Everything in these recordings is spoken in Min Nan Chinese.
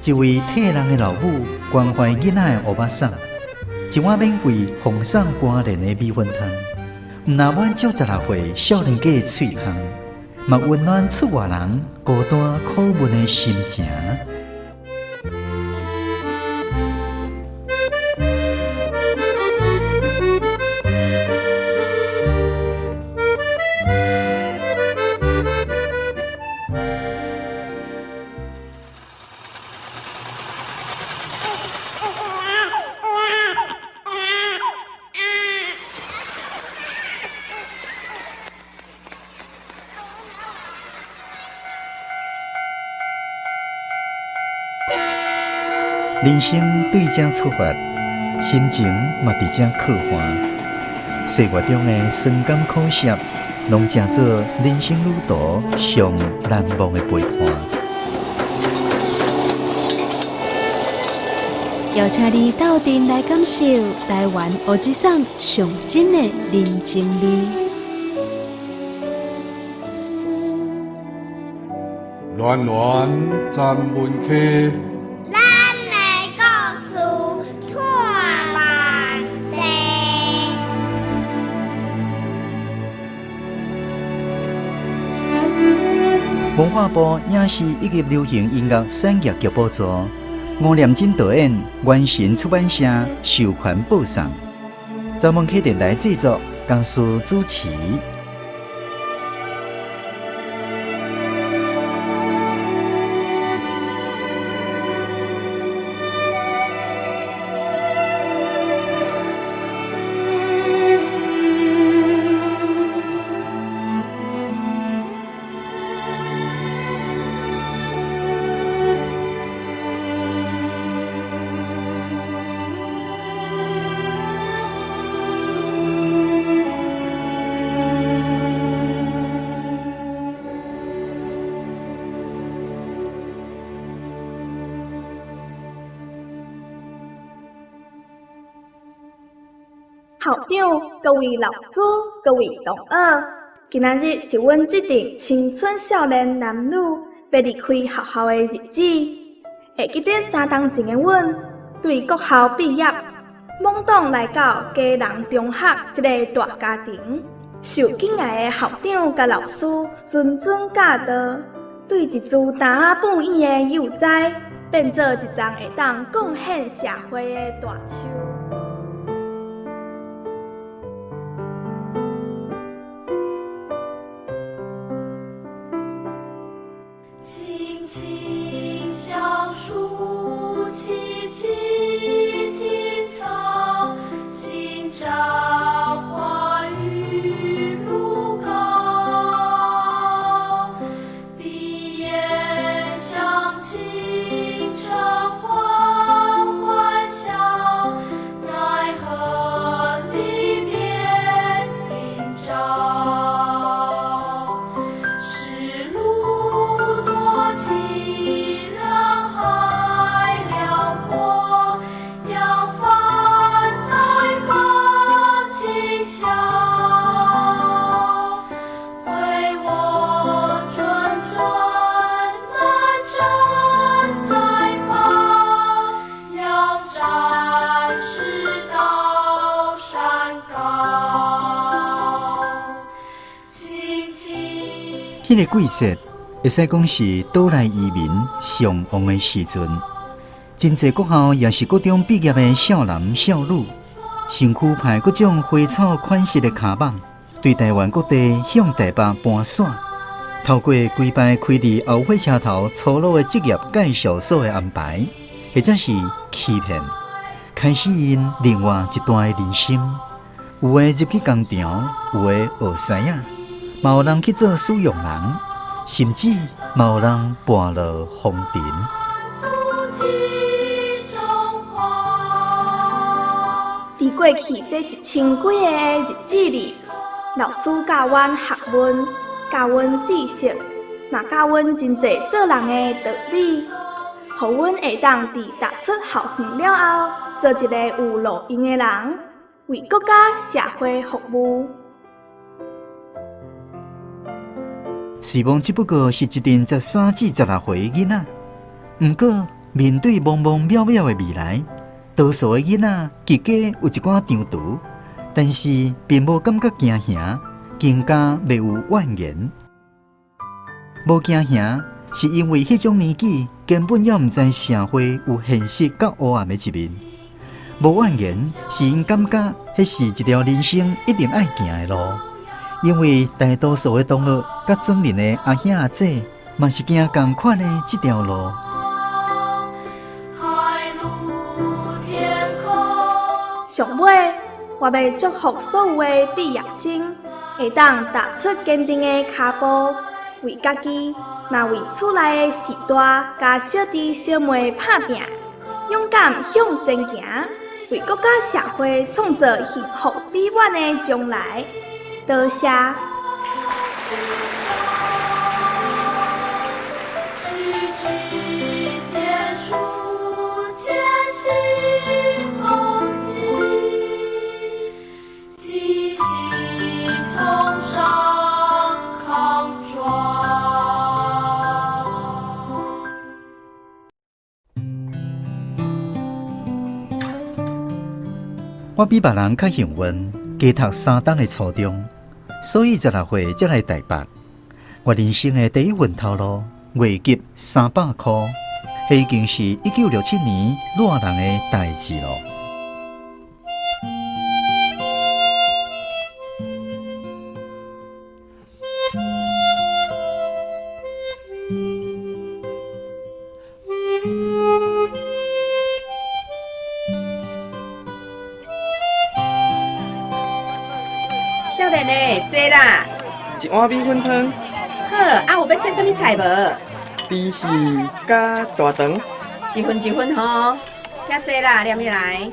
一位替人的老母關懷囡仔的歐巴桑，一碗免費奉送肝連的米粉湯，毋若滿足16歲少年家的喙空，嘛溫暖出外人孤單苦悶的心情。人生對這出發，心情嘛佇這刻畫。歲月中的酸甘苦澀，攏成做人生旅途上難忘的陪伴。邀請你鬥陣來感受台灣烏節送上真的人情味。暖暖站文溪。咱的故事托万地。文化部影視以及流行音樂產業局補助，吳念真導演，元神出版社授權播送，查文溪電台製作，江蘇主持。校長、各位老師、各位同學，今仔日是阮這陣青春少年男女欲離開學校的日子。會記得三冬前的阮，對國校畢業，懵懂來到基隆中學這个大家庭，受敬愛的校長佮老師諄諄教導，對一株擔仔半掩的幼栽，變做一叢會當貢獻社會的大樹。青青小樹，萋萋庭草，新長花雨如膏。碧岩相親，承歡歡笑，奈何離別今朝。世路多歧，人海遼闊，揚帆待發輕縡。揮我諄諄南征在旁，仰瞻是道山高。青青。彼个季節，會使講是島內移民上旺的時陣，真濟國校也是國中畢業的少男少女，身軀排各種花草款式的跤蠓，對台灣各地向台北搬徙。透過幾擺開佇後火車頭粗魯的職業介紹所的安排，或者是欺騙，開始𪜶另外一段的人生。有的入去工廠，有的學師仔，嘛有人去做使用人，甚至嘛有人跋落風塵。佇過去這一千幾個日子裡，老師教阮學問，教阮知識，嘛教阮真濟做人的道理，予阮會當佇踏出校園了後，做一個有路用的人，為國家社會服務。雖罔只不過是一陣13至16歲的囡仔，毋過面對茫茫渺渺的未來，多數的囡仔自家有一寡張圖，但是並無感覺驚嚇，更加袂有怨言。無驚嚇，是因為彼種年紀根本猶毋知社會有現實佮黑暗的一面。無怨言，是𪜶感覺彼是一條人生一定愛行的路，因為大多數的同學佮祖鄰的阿兄阿姐嘛是行仝款的這條路。上尾，我欲祝福所有的畢業生會當踏出堅定的跤步，為家己，嘛為厝內的序大佮小弟小妹拍拚，勇敢向前行，為國家社會創造幸福美滿的將來。多謝。我比別人較幸運，加讀三冬的初中，所以16歲才來台北。我人生的第一份頭路，月給300箍，彼已經是1967年熱人的代誌囉。少年的，坐啦。一碗米粉湯。好，啊，有欲切啥物菜無？豬魚佮大腸。一份一份吼，遐濟啦，念起來。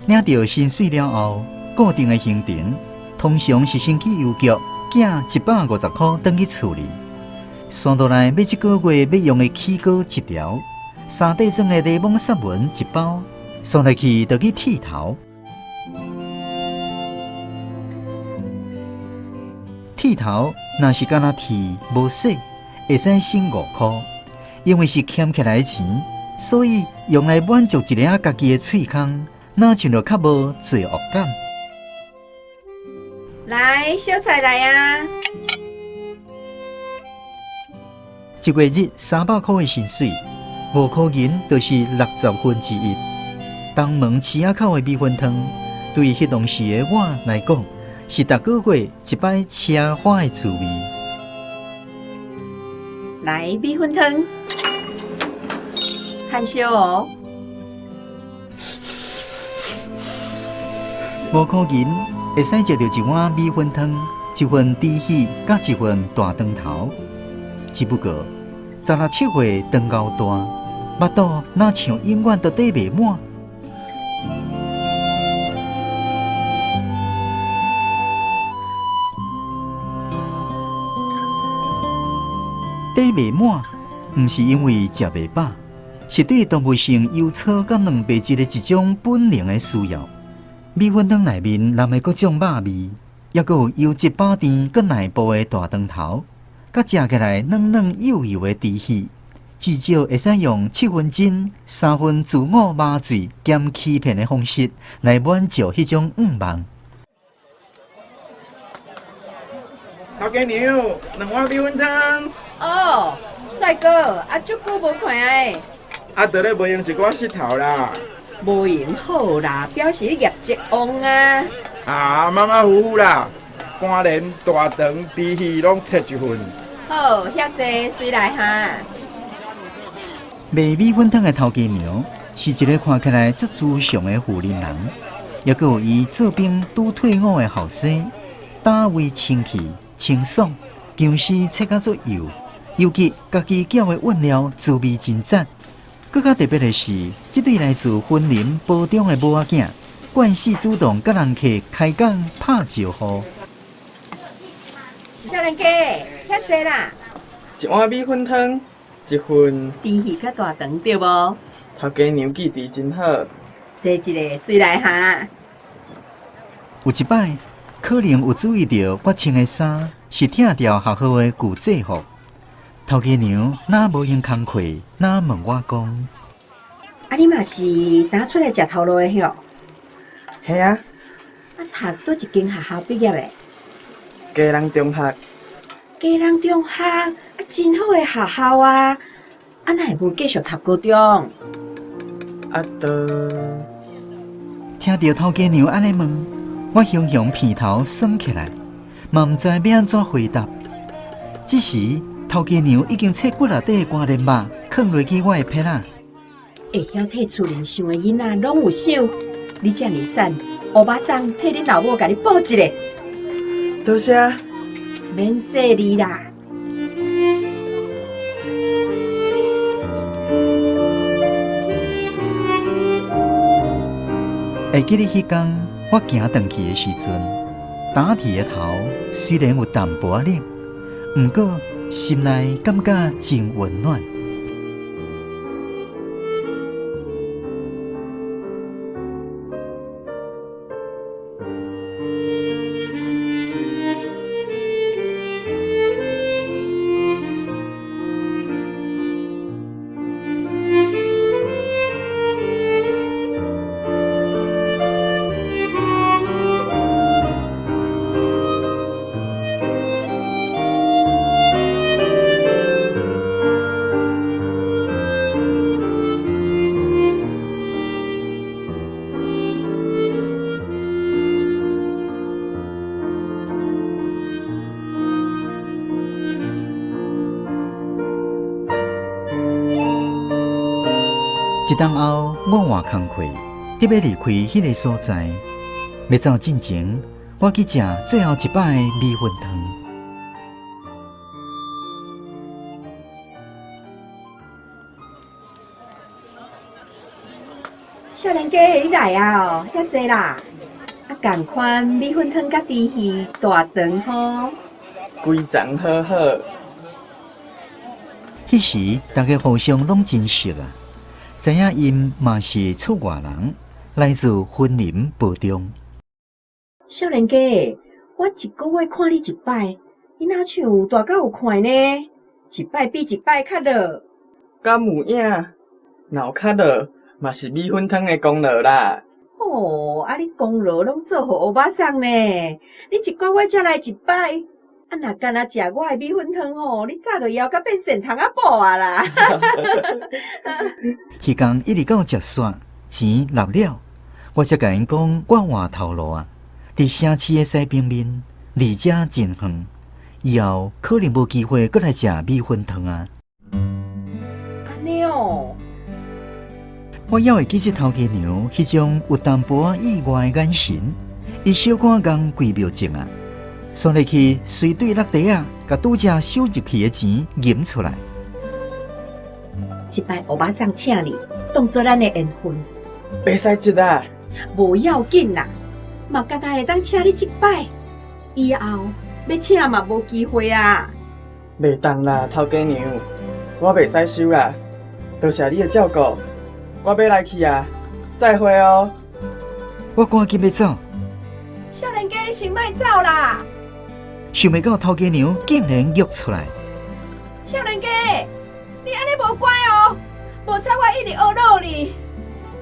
領著薪水了後，固定的行程通常是先去郵局寄150箍轉去厝裡，紲落來買這個月欲用的起糕一條，三塊裝的檸檬雪文一包，紲落去就去剃頭。剃頭若是干焦剃無洗，會使省5箍，因為是儉起來的錢，所以用來滿足一領家己的喙空，若像就較無罪惡感。來，小菜來啊！一月日300箍的薪水，5箍銀就是1/60。東門市仔口的米粉湯，對彼當時的我來講，是逐個月一擺奢華的滋味。來，米粉湯，炭燒哦。5箍銀會使食著一碗米粉湯、一份豬魚、佮一份大腸頭。只不過16、17歲長夠大，腹肚若像永遠都底袂滿。底袂滿，毋是因為食袂飽，是對動物性油脂佮蛋白質的一種本能的需要。米粉湯內面淋的各種肉味，抑閣有油脂飽甜佮內部的大腸頭，佮食起來軟軟幼幼的豬魚，至少會使用7分真、3分自我麻醉兼欺騙的方式來滿足彼種願望。頭家娘，2碗米粉湯。哦，帥哥，啊，足久無看啊！啊，就咧袂用一寡穡頭啦。無閒好啦，表示你業績旺啊！啊，馬馬虎虎啦，肝連、大腸、豬魚攏切一份。好，遐濟隨來哈。賣米粉湯的頭家娘是一個看起來足慈祥的婦人人，抑閣有伊做兵拄退伍的後生，單位清氣清爽，薑絲切甲足幼，尤其家己攪的韻料滋味真讚。閣較特別的是，這對來自雲林埔中的某仔囝，慣勢主動佮人客開講拍招呼。少年家，遐濟啦！一碗米粉湯，一份豬魚佮大腸對無？頭家娘記憶真好。坐一下，隨來哈。有一擺，可能有注意著我穿的衫是拆掉學校的舊制服。頭家娘若無閒工課，若問我講：啊，你嘛是當出來食頭路的吼？嘿啊。啊，讀佗一間學校畢業的？基隆中學。基隆中學啊，真好的學校啊！啊，哪會無繼續讀高中？啊，都聽著頭家娘按呢問，我雄雄鼻頭酸起來，嘛毋知欲按怎回答。這時，頭家娘已經切幾若塊肝連肉，囥落去我的盤仔。會曉替厝裡想的囡仔，攏有想。你遮爾瘦，烏巴桑替恁老母共你報一下。多謝。免謝你啦。會記得彼工，我行轉去的時陣，擔鐵的頭雖然有淡薄仔冷，毋過心內感覺真溫暖。一冬後，我換工課，得欲離開彼个所在。欲走進前，我去食最後一擺的米粉湯。少年家，你來啊！遐濟啦，啊，仝款米粉湯佮豬魚大腸吼，規層好好。彼時，大家互相攏真熟啊。知影𪜶嘛是出外人，來自雲林埔中。少年家，我一个月看你一擺，你哪像大甲有看呢？一擺比一擺較老。敢有影？若有較老，嘛是米粉湯的功勞啦。哦，啊，你功勞攏做予烏巴桑呢？你一个月才來一擺。啊，若干焦食我的米粉湯吼，你早就枵甲變蟮蟲仔母啊啦！彼工一直到食煞，錢納了，我才共𪜶講我換頭路啊！佇城市的西平面，離遮真遠，以後可能無機會閣來食米粉湯啊！按呢哦，我猶會記得頭家娘彼種有淡薄仔意外的眼神，伊小可仝幾秒鐘啊！煞落去隨隊落袋仔，共拄才收入去的錢揜出來。這擺烏巴桑請你，當做咱的緣分。袂使這啊！無要緊啦，嘛干焦會當請你這擺，以後欲請嘛無機會啊。袂當啦，頭家娘，我袂使收啦。多謝你的照顧，我欲來去啊，再會哦。我趕緊欲走。少年家，你先莫走啦！想袂到頭家娘竟然約出來。少年家，你按呢無乖哦，無彩我一直呵咾你，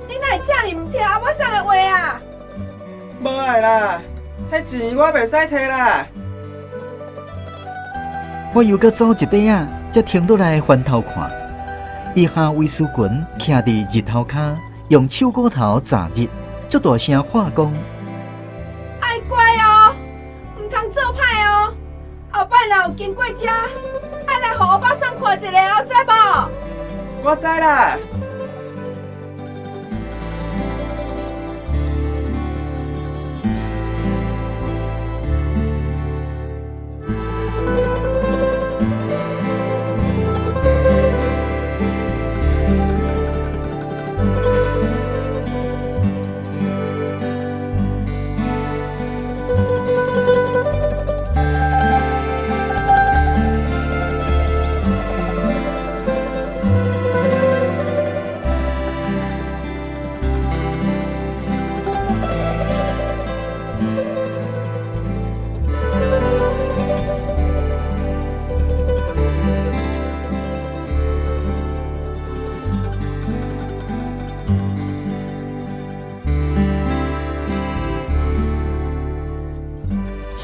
你哪會遮爾毋聽阿母桑的話啊？無愛啦，彼錢我袂使提啦。我又閣走一塊仔，才停落來翻頭看，伊下圍絲裙徛佇日頭跤，用手鼓頭紮日，足大聲喊講：愛乖哦，毋通做歹哦。後擺若有經過遮，愛來予烏巴桑看一下哦，知無？我知啦。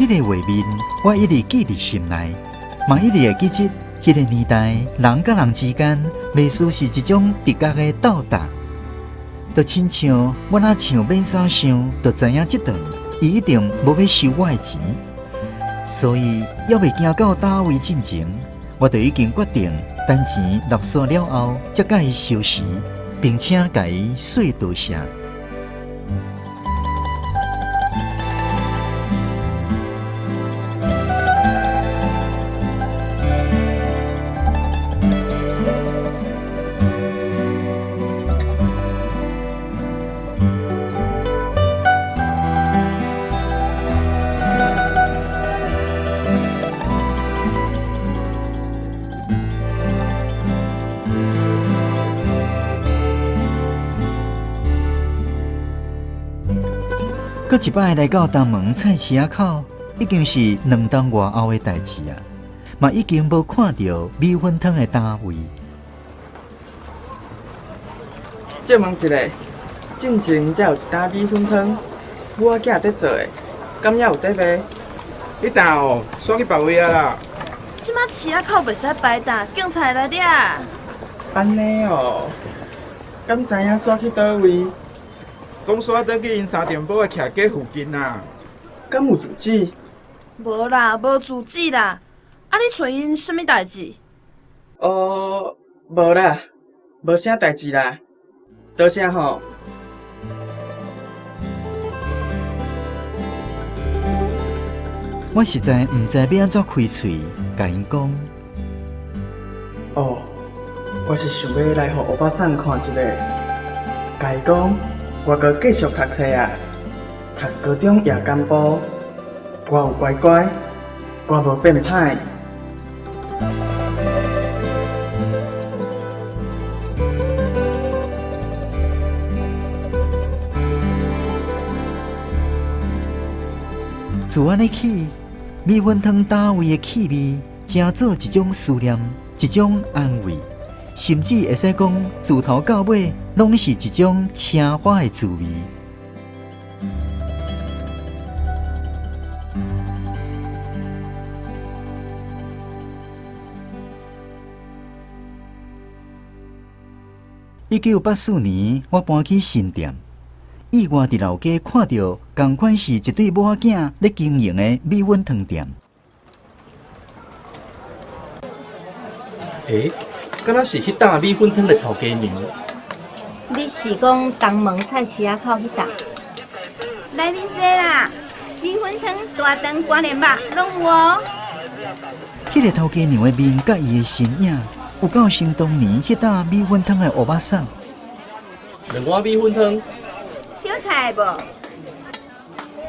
彼个畫面我一直記佇心內，嘛一直會記得彼个年代人佮人之間，袂輸是一種直覺的鬥打。就親像我若唱免啥想，就知影這頓伊一定無欲收我的錢，所以猶未行到單位進前，我就已經決定等錢納煞了後，才共伊收拾，並且共伊說多謝。閣一擺來到東門菜市仔口，已經是兩冬外後的代誌啊！嘛已經無看著米粉湯的單位。借問一下，進前遮有一擔米粉湯，母仔囝佇做的，敢猶有佇賣？彼擔哦，煞去別位啊啦！這馬市仔口袂使擺擔，警察會來掠。按呢哦，敢知影煞去佗位？講煞轉去𪜶三重埔的徛家附近啊。敢有住址？無啦，無住址啦。啊，你揣𪜶啥物代誌？哦，無啦，無啥代誌啦，多謝吼。我實在毋知欲按怎開喙，共𪜶講。哦，我是想欲來予歐巴桑看一下，共伊講我閣繼續讀冊啊，讀高中夜間部，我有乖乖，我無變歹。自按呢起，米粉湯單位的氣味，成做一種思念，一種安慰，甚至會使講，自頭到尾，攏是一種奢華的滋味。1984年，我搬去新店，意外佇老街看著仝款是一對母仔囝咧經營的米粉湯店。欸，敢若是彼搭米粉湯的頭家娘？你是講東門菜市仔口彼搭？來面坐啦，米粉湯、大腸、肝連肉攏有哦。彼个頭家娘的面佮伊的身影，有夠像當年彼搭米粉湯的歐巴桑。兩碗米粉湯。小菜無？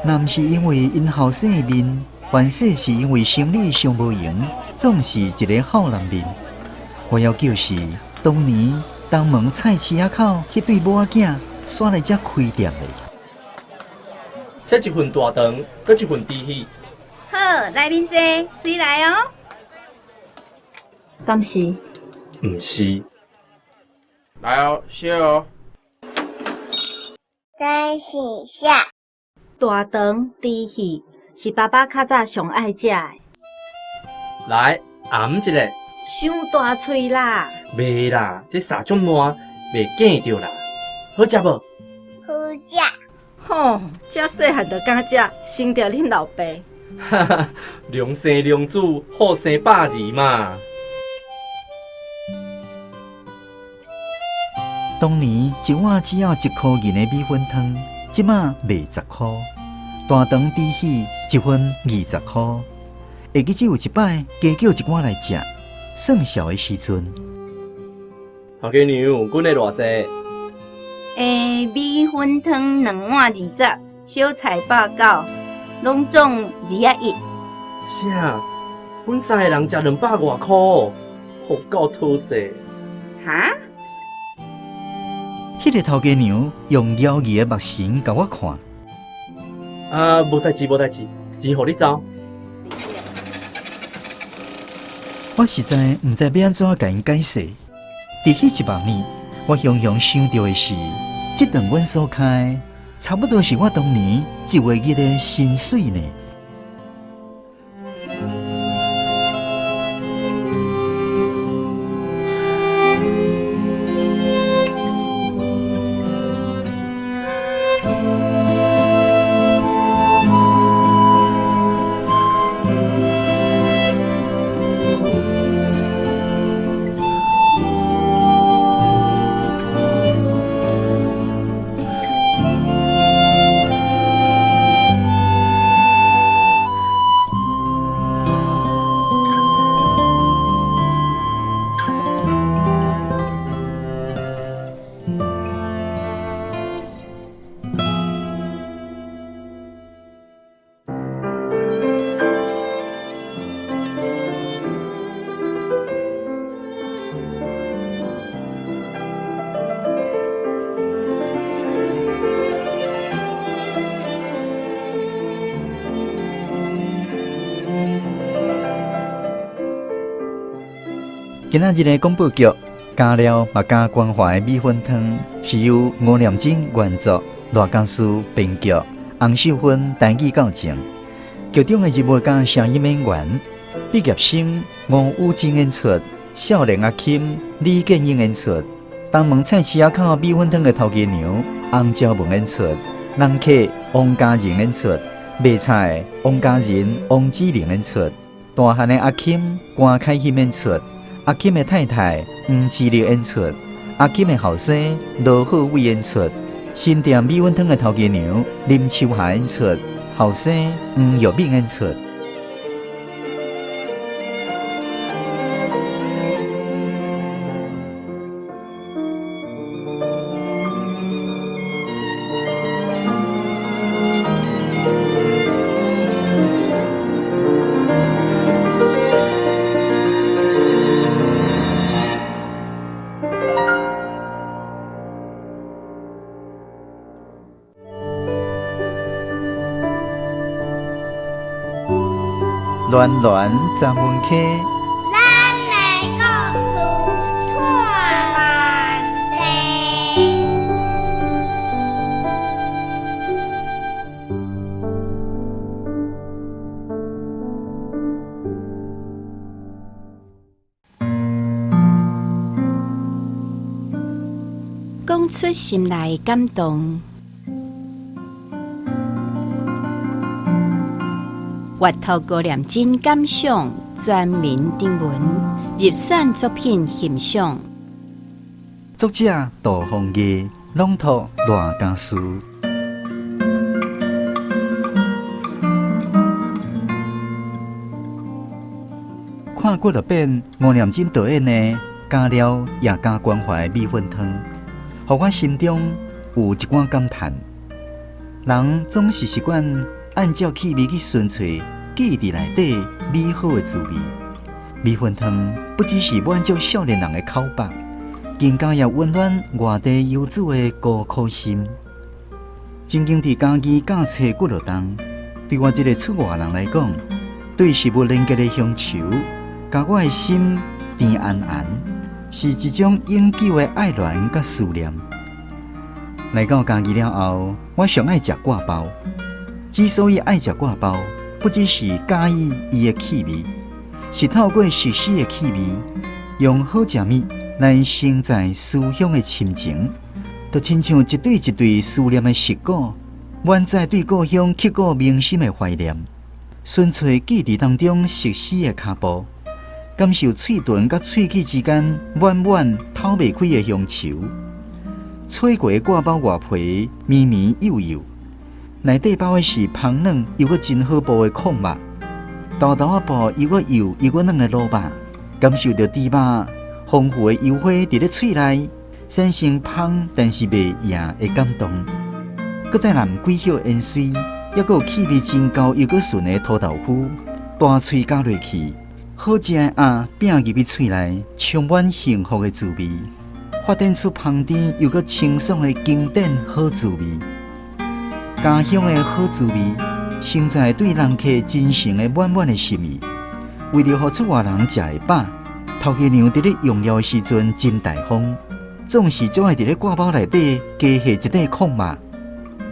若毋是因為𪜶後生的面，還說是因為生理上無閒，總是一个好男面。我要求是當年東門菜市仔口彼對母仔囝，煞來遮開店的。切一份大腸，閣一份豬翅。好，來面坐，隨來哦。敢是？毋是。來哦，燒哦。等一下。大腸豬翅是爸爸較早上愛食的。來，頷一下。傷大喙啦！袂啦，這煠足爛，袂見著啦。好食無？好食。吼，遮細漢就敢食，生著恁老爸。哈哈，良生良子，好生百二嘛。當年一碗只要一箍銀的米粉湯，這馬賣十箍。大腸豬翅一份20箍。會記只有一擺，加叫一寡來食，算數的時陣。頭家娘，阮的偌濟？欸，米粉湯兩碗20，小菜190，攏總21。啥？阮三个人食200外箍，予夠討債。哈？彼个頭家娘用猶疑的目神共我看。啊，無代誌，無代誌，錢予你走。我實在毋知欲按怎共𪜶解釋。佇彼一百年，我雄雄想著的是，這頓阮所開，差不多是我當年一月日的薪水呢。今仔日的廣播劇《加料嘛加關懷米粉湯》是由吳念真原作，賴家書編劇，洪秀芬台語教正。劇中的人物佮聲音演員，畢業生吳宇真演出，少年阿金李建英演出，東門菜市仔口米粉湯的頭家娘洪昭文演出，人客王嘉仁演出，賣菜王嘉仁、王子玲演出，大漢的阿金關凱欣演出，阿金的太太黃志麗演出，阿金的後生羅浩偉演出，新店米粉湯的頭家娘林秋霞演出，後生黃玉敏演出。暖暖十门溪，咱的故事托万地。講出心內的感動，閱讀高念真感想，全民徵文入選作品欣賞。作者杜鳳儀，朗讀賴家書。看過幾遍吳念真導演的《加料也加關懷米粉湯》，予我心中有一寡感嘆。人總是習慣按照氣味去尋找記憶內底美好的滋味。米粉湯不只是滿足少年人的口腹，更加也溫暖外地遊子的孤苦心。曾經佇嘉義教冊幾落冬，對我這個出外人來講，對食物連結的鄉愁，共我的心甜絚絚，是一種永久的愛戀佮思念。來到嘉義了後，我上愛食割包。之所以愛食割包，不只是佮意伊的氣味，是透過熟悉的氣味，用好食物來承載思鄉的深情，就親像一對一對思念的石鼓，滿載對故鄉刻骨銘心的懷念。純粹記憶當中熟悉的跤步，感受喙唇佮喙齒之間滿滿透袂開的鄉愁。脆過的割包外皮綿綿幼幼，內底包的是芳軟又閣真好補的炕肉，豆豆仔薄又閣幼又閣軟的滷肉，感受著豬肉豐富的油花佇咧喙內產生芳但是袂硬的感動。閣再淋幾葉芫荽，抑閣有氣味真厚又閣順的土豆腐，大喙咬落去，好食的鴨餅入去喙內，充滿幸福的滋味，發展出芳甜又閣清爽的經典好滋味。家鄉的好滋味，承載對人客真誠的滿滿的心意。為著予出外人食會飽，頭家娘佇咧用料的時陣真大方，總是足愛佇咧割包內底加下一塊炕肉。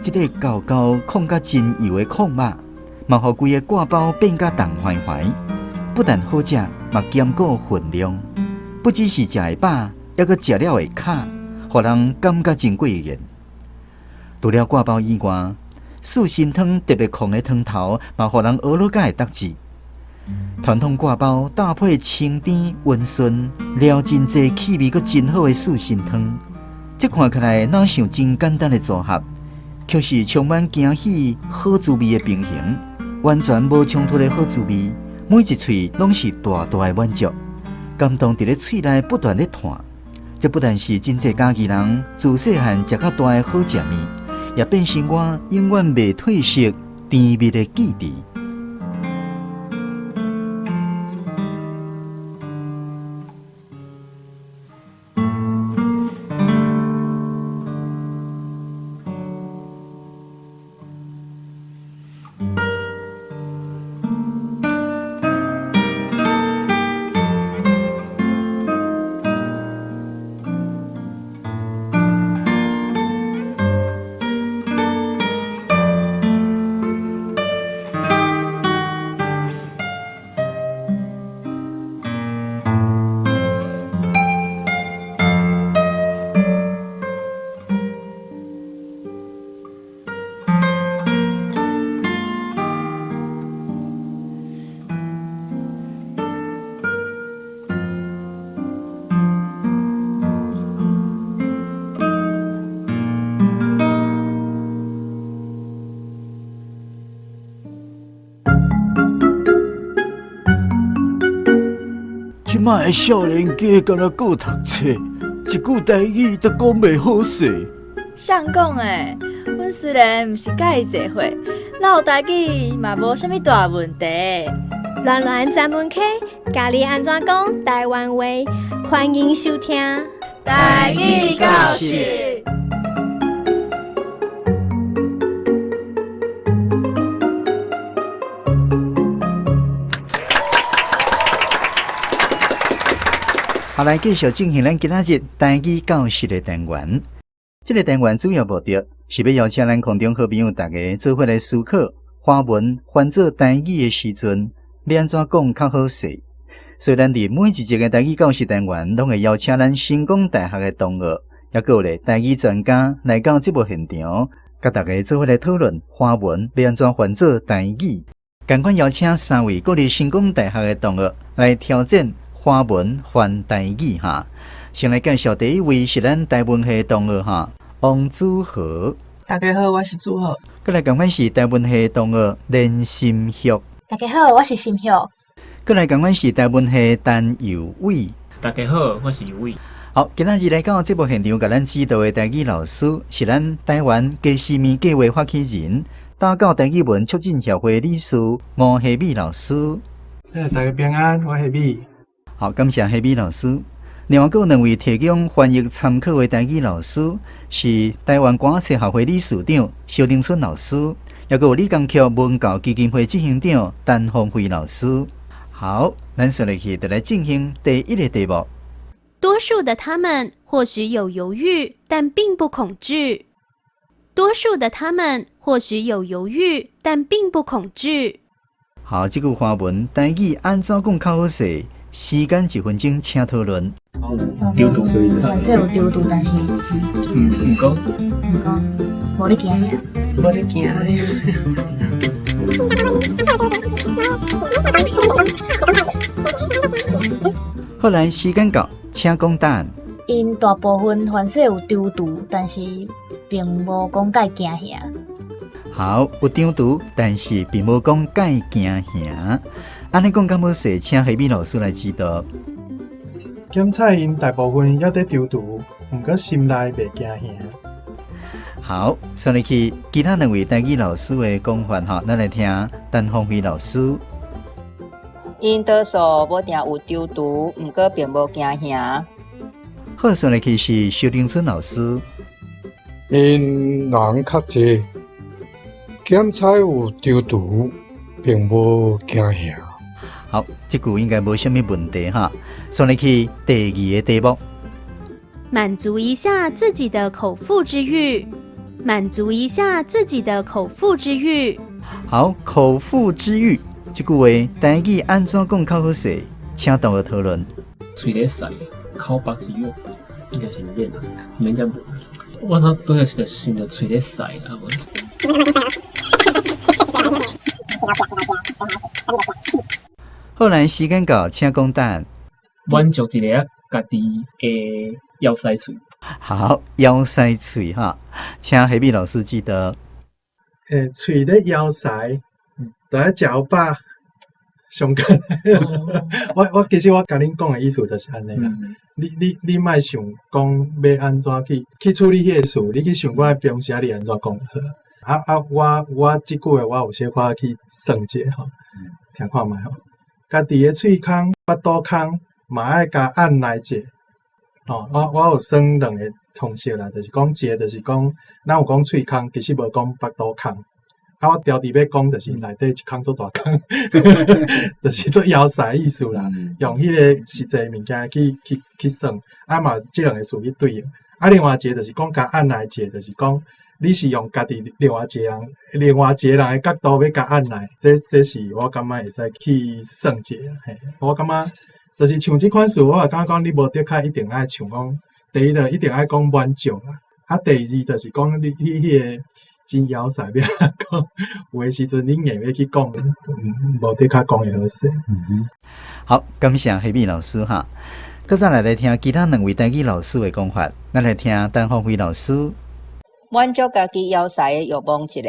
這塊厚厚炕甲真油的炕肉，嘛予規个割包變甲重懷懷。不但好食，嘛兼顧分量，不只是食會飽，抑閣食了會卡，予人感覺真過癮。除了割包以外，四神湯特別濃的湯頭，嘛予人學了甲會得志。傳統割包搭配清甜溫順、料真濟、氣味閣真好的四神湯，這看起來若像真簡單的組合，卻是充滿驚喜好滋味的平衡，完全無衝突的好滋味，每一喙攏是大大的滿足，感動佇咧喙內不斷咧彈。這不但是真濟嘉義人自細漢食甲大的好食物，也變成我永遠袂褪色甜蜜的記憶。擺的少年家敢若閣讀冊，一句台語都講袂好勢。誰講的？阮雖然毋是佮伊濟歲，嘮台語嘛無啥物大問題。巒巒專門溪，教你按怎講台灣話，歡迎收聽。台語教室。好，來繼續進行咱今仔日台語教室的單元。這個單元主要目的是欲邀請咱空中好朋友大家做伙來思考，華文翻做台語的時陣，欲按怎講較好勢。所以，咱佇每一集的台語教室單元，攏會邀請咱成功大學的同學，抑閣有咧台語專家來到節目現場，佮大家做伙來討論華文欲按怎翻做台語。仝款邀請三位國立成功大學的同學來挑戰華文翻台語哈。先來介紹第一位是咱台文系同學哈，王子豪。大家好，我是子豪。閣來仝款是台文系同學連心玉。大家好，我是心玉。閣來仝款是台文系陳佑偉。大家好，我是佑偉。好，今仔日來到節目現場，共咱指導的台語老師是咱台灣家私物計畫發起人、打狗台語文促進協會理事吳希美老師。大家平安，我希美。好，感謝希美老師。另外，閣有兩位提供翻譯參考的台語老師，是台灣歌仔冊學會理事長蕭玲春老師，抑閣有李江橋文教基金會執行長陳芳輝老師。好，咱紲落去就來進行第一个題目。多數的他們或許有猶豫，但並不恐懼。多數的他們或許有猶豫，但並不恐懼。好，這句華文台語按怎講較好勢？時間一分鐘，請討論。丟毒，還是有丟毒，但是毋過，毋過，無咧驚嚇，無咧驚。好，來，時間到，請講答案。𪜶大部分凡勢有丟毒，但是並無講介驚嚇。好，有丟毒，但是並無講介驚嚇。按呢講較好勢，請希美老師來指導。檢採𪜶大部分猶佇躊躇，毋過心內袂驚嚇。好，紲落去其他兩位台語老師的講法哈，咱來聽陳芳輝老師。𪜶多數無定有躊躇，毋過並無驚嚇。好，紲落去是蕭玲春老師。𪜶人較濟，檢採有躊躇，並無驚嚇。好，這句應該無啥物問題哈。紲落去第二个題目，滿足一下自己的口腹之欲，滿足一下自己的口腹之欲。好，口腹之欲這句話台語按怎講較好勢？請同學討論。喙咧塞，口腹之欲，應該是毋免啦，毋免遮問。我頭拄仔是想著喙咧塞啦。好，來，時間到，請講答案。滿足一下家己的枵屎喙。好，枵屎喙哈，請希美老師指導。喙咧枵屎，著愛食予飽，上簡單。我其實我共恁講的意思就是按呢啦。你莫想講欲按怎去處理彼个事，你去想看平時你按怎講就好。啊，我這句話我有小可去算一下吼，聽看覓吼。家己的喙空、腹肚空，嘛愛共按捺者。吼，我有算兩個方式啦，就是講一個就是講，咱有講喙空，其實無講腹肚空。啊，我牢佇欲講，就是內底一空足大空，就是足枵屎意思啦。用彼个實際物件去算，啊嘛，這兩个詞去對應。啊，另外一个就是講共按捺者，就是講你是用家己另外一個人，另外一個人的角度欲共按捺，這是我感覺會使去算一下。嘿，我感覺就是像這款事，我也感覺講你無的確一定愛像講，第一就一定愛講滿足啦。啊，第二就是講你彼个真枵屎欲按怎講，有的時陣你硬欲去講，無的確講會好勢。好，感謝希美老師哈。閣再來聽其他兩位台語老師的講法，咱來聽陳芳輝老師。滿足家己枵屎的欲望一下。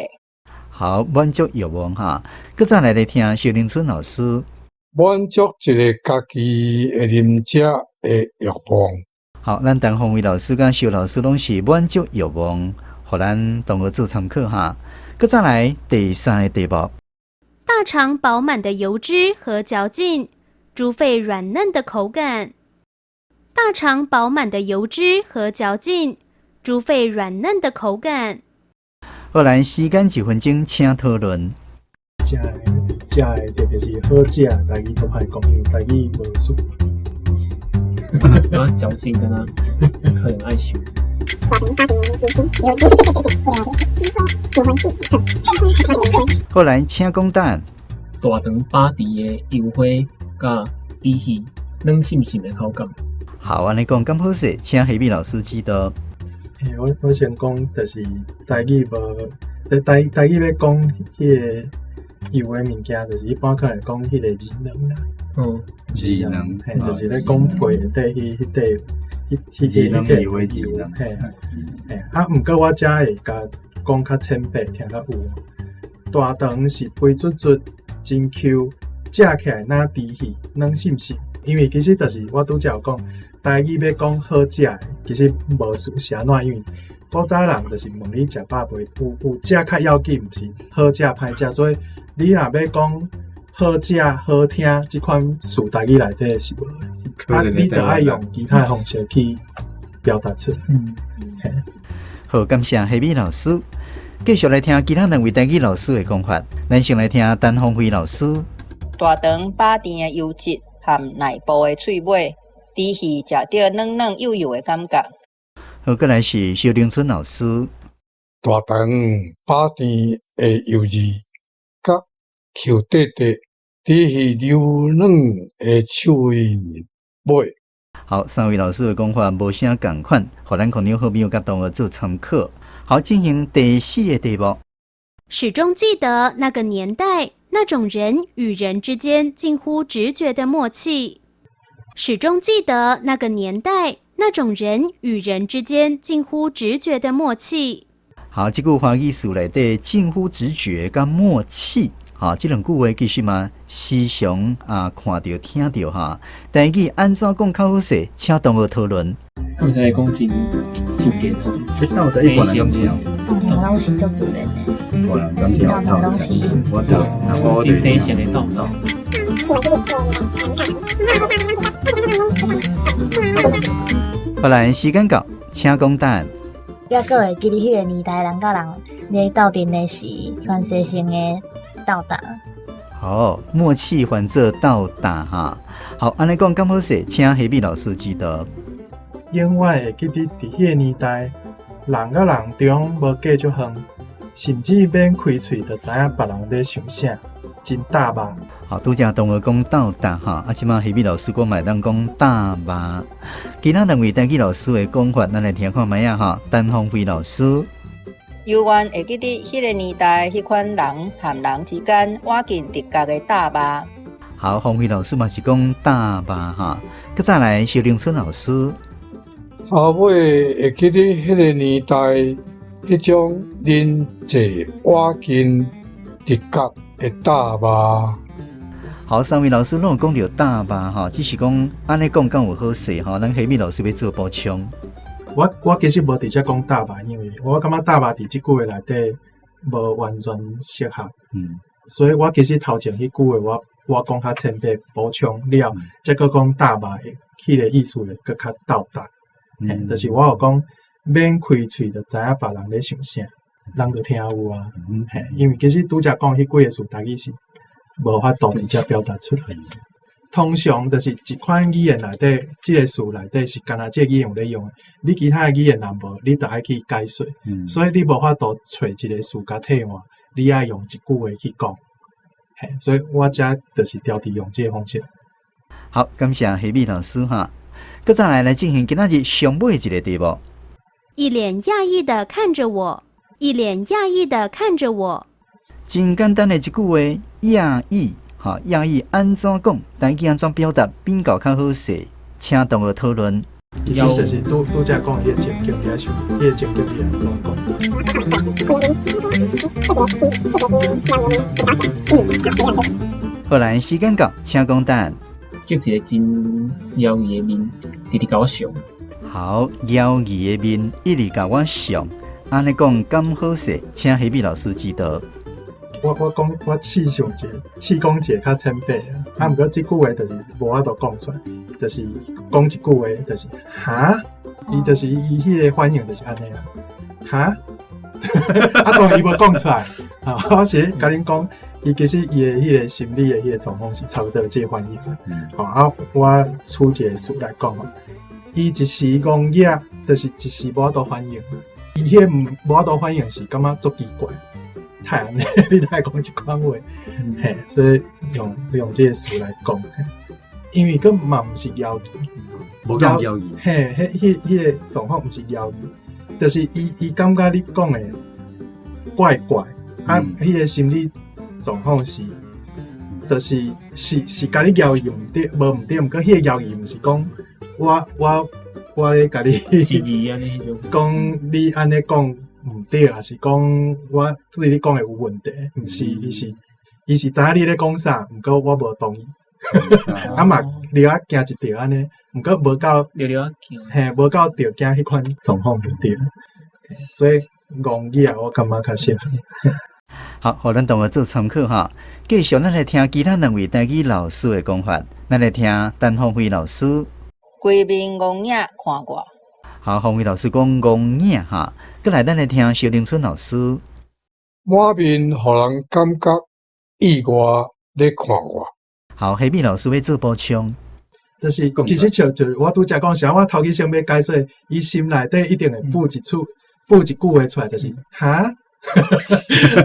好，滿足欲望哈。閣再來聽蕭玲春老師。滿足一个家己會啉食的欲望。好，咱陳鳳威老師佮蕭老師攏是滿足欲望，予咱同學做參考哈。閣再來第三个題目。大腸飽滿的油脂和嚼勁，豬肺軟嫩的口感。大腸飽滿的油脂和嚼勁，豬肺軟嫩的口感。好，來時間一分鐘，請討論。食的食的特別是好食，台語足歹講，因為台語無詞。啊，嚼勁敢若可能愛想。好，來請講答案。大腸飽甜的油花佮豬肺軟滲滲的口感。好，按呢講敢好勢，請黑米老師指導。欸，我先講，就是台語無，台語欲講彼个油的物件，就是一般可能講彼個魚卵啦。魚卵，嘿，就是咧講皮內底彼彼塊，彼彼個彼塊油，嘿，嘿，啊，毋過我遮會共講較淺白，聽較有。大腸是肥嘟嘟，真 Q，食起來若豬肺，軟滲滲。因為其實就是我拄才有講，台語欲講好食的，其實無詞是按怎，因為古早人就是問你食飽未，有食較要緊，毋是好食歹食，所以你若欲講好食好聽，這款詞台語內底是無的，啊，你著愛用其他的方式去表達出來。好，感謝黑米老師。繼續來聽其他兩位台語老師的講法。咱先來聽陳鳳飛老師。大腸飽甜的油脂含內部的脆尾，豬肺食著軟軟幼幼的感覺。好，閣來是蕭玲春老師。大腸飽甜的油膩，佮 Q 塊塊，豬肺柔軟的手尾。好，三位老師的講法無啥仝款，予咱可能好朋友佮同學做參考。好，進行第四个題目。始終記得那個年代，那種人與人之間近乎直覺的默契。始終記得那個年代，那種人與人之間近乎直覺的默契。好，這句華語詞內底近乎直覺佮默契，哈，這兩句話其實嘛，時常啊看著聽著哈。台語按怎講較好勢？請同學討論。我們講真自然吼，你到底一個人聽？攏是足自然的，個人攏是。我真生性的鬥鬥。好來，時間到，請講答案。猶閣會記得彼个年代，人佮人咧鬥陣的是關係性的鬥打。好，默契還做鬥打哈。好，按呢講敢好勢，請黑米老師指導。永遠會記得佇彼个年代，人佮人中無隔足遠，甚至免開喙就知影別人咧想啥，真搭肉。好，拄才同學講鬥打哈，啊，這馬黑米老師講嘛會當講搭肉。其他兩位台語老師的講法，咱來聽看覓仔哈。陳鳳飛老師，猶原會記得彼个年代，彼款人和人之間倚近直覺的搭肉。好，鳳飛老師嘛是講搭肉哈。閣再來，蕭玲春老師。阿尾會記得彼个年代，彼種人際倚近直覺的搭肉。好，三位老師攏有講著搭肉吼，只是講按呢講敢有好勢吼，咱黑米老師欲做補充。我其實無直接講搭肉，因為我感覺搭肉佇這句話內底無完全適合。所以我其實頭前彼句話我講較淺白補充了，才閣講搭肉的彼个意思會閣較到達。就是我有講免開喙就知影別人咧想啥，人就聽有啊。因為其實拄才講彼幾个詞，台語是無法度直接表達出來。通常就是一款語言內底，這个詞內底是干焦這个語言有咧用的，你其他的語言若無，你就愛去解說。所以你無法度揣一个詞共替換，你愛用一句話去講。所以我遮就是調佇用這个方式。好，感謝黑米老師哈。閣再來進行今仔日上尾一个題目。一臉訝異的看著我，一臉訝異的看著我。真簡單的一句話，訝異，哈，訝異按怎講？台語按怎表達比較較好勢？請同學討論。其實就是拄拄才講彼个情景，你愛想彼个情景你按怎講？好來，時間到，請講答案。這一個真妖異的面，直直共我上。好，妖異的面一直共我上，按呢講敢好勢？請彼老師指導。我講我試想一下，試講一個較淺白啊，毋過這句話就是無法度講出來，就是講一句話，就是哈，伊就是伊彼個反應就是按呢啊，哈，啊當然伊無講出來，啊，我是共恁講，伊其實伊的彼個心理的彼個狀況是差不多這個反應。吼啊，我取一個詞來講吼，伊一時戇額，就是一時無法度反應，伊彼個無法度反應是感覺足奇怪。太按呢，你太講這款話，嘿，所以用這個詞來講，因為閣嘛毋是枵氣，無講枵氣，嘿，彼個狀況毋是枵氣，就是伊感覺你講的怪怪，啊，彼個心理狀況是，就是是共你枵氣毋對，無毋對，毋過彼個枵氣毋是講我咧共你講你按呢講。毋對，抑是講我對你講的有問題，毋是，伊是知影你咧講啥，毋過我無同意，啊嘛，掠仔驚一著按呢，毋過無到，嘿，無到著驚彼款狀況就對，所以戇語啊，我感覺較適合。好，予咱同學做參考哈。繼續，咱來聽其他兩位台語老師的講法。咱來聽陳鳳飛老師。規面戇影看我。好，鳳飛老師講戇影哈。閣來，咱來聽蕭玲春老師。滿面予人感覺意外咧看我。好，彼老師欲做補充。就是其實像就我拄才講，啥我頭起先欲解說，伊心內底一定會補一出，補一句話出來，就是哈，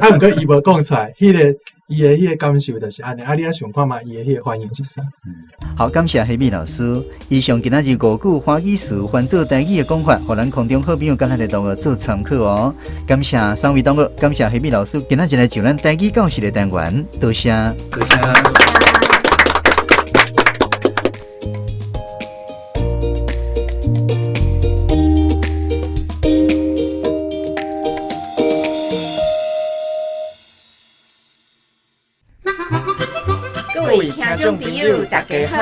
啊，毋過伊無講出來，彼個伊的彼個感受就是按呢，啊，你愛想看覓伊的彼個反應是啥？好，感謝彼老師。以上今仔日五句華語詞翻做台語的講法，予咱空中好朋友佮咱的同學做參考哦。感謝三位同學，感謝彼老師，今仔日來上咱台語教室的單元，多謝，多謝。各位聽眾朋友，大家好，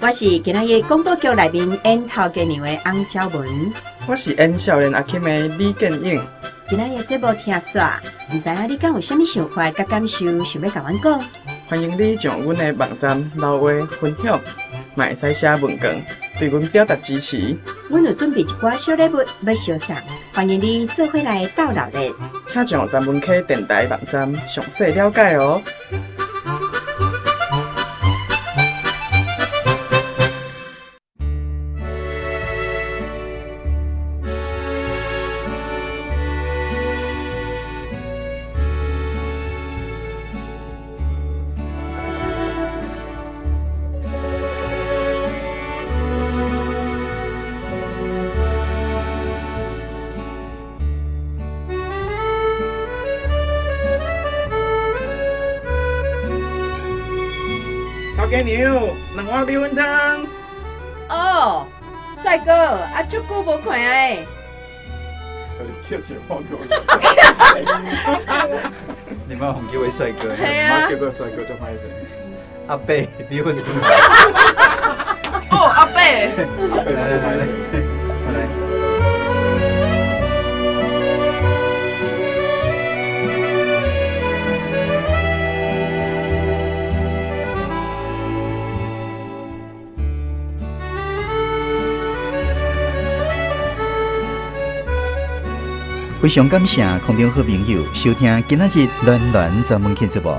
我是今仔日廣播劇內面演頭家娘的翁昭文，我是演少年阿金的李建勇。今仔日節目聽煞，毋知影你敢有啥物想法佮感受，想欲共阮講？歡迎你上阮的網站留話分享，嘛會使寫文件對阮表達支持。阮有準備一寡小禮物欲相送，歡迎你做伙來鬥鬧熱。請上三文溪電台網站詳細了解哦。頭家娘，兩碗米粉湯。哦，帥哥，啊，足久無看啊欸。你媽紅叫位帥哥，媽叫個帥哥做歹勢。阿伯，米粉湯。哦，阿伯。阿伯，來來來，來。非常感謝空中好朋友收聽今仔日暖暖專門節目。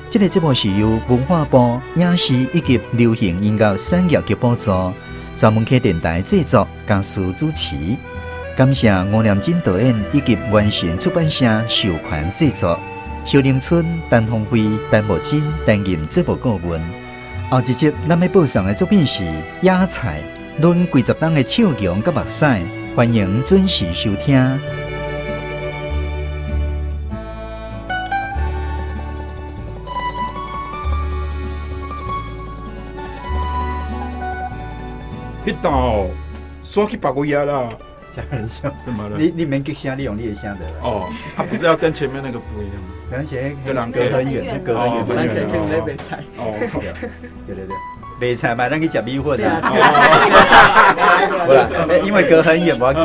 這個節目是由文化部影視以及流行音樂產業局補助，專門客電台製作，江蘇主持。感謝吳念真導演以及完成出版社授權製作。蕭玲春、陳鳳飛、陳木真擔任節目顧問。後一集咱欲播送的作品是《野菜》，論幾十冬的笑容佮目屎，歡迎準時收聽。彼搭哦，煞去別位啊啦，家人笑。怎么了？你免激声，你用你的声就。哦，他不是要跟前面那个不一样吗？可能是跟人隔很远，隔很远，咱可以去买菜。哦，对对对，卖菜嘛，咱去食米粉啊。无啦，因为隔很远，无要紧。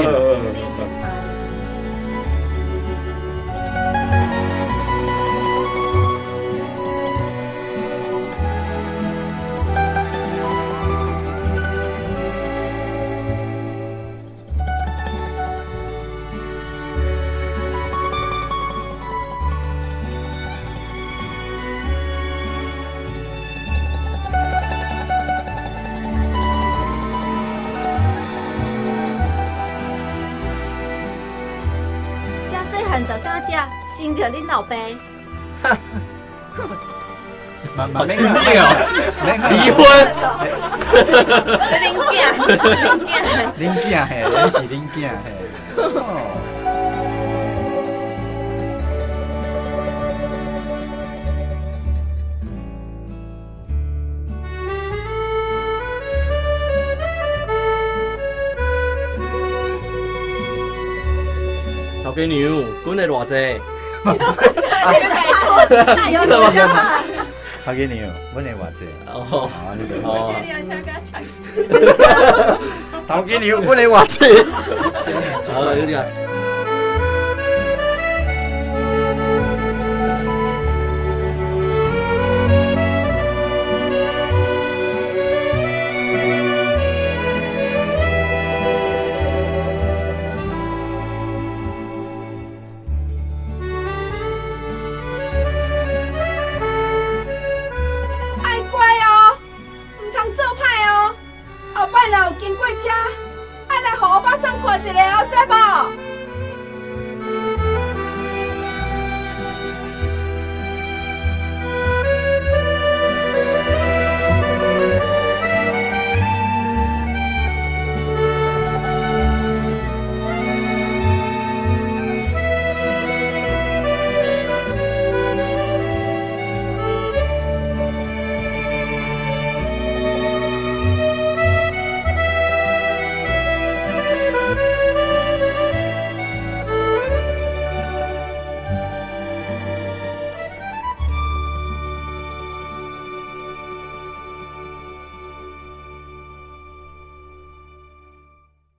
遮细汉就敢食，生著恁老爸。好亲密哦！离婚。这恁囝，恁囝，恁囝嘿，恁是恁囝嘿。头家娘，阮会偌济？头家娘，阮会偌济？哦，你哦。头家娘，阮会偌济？好，就这样。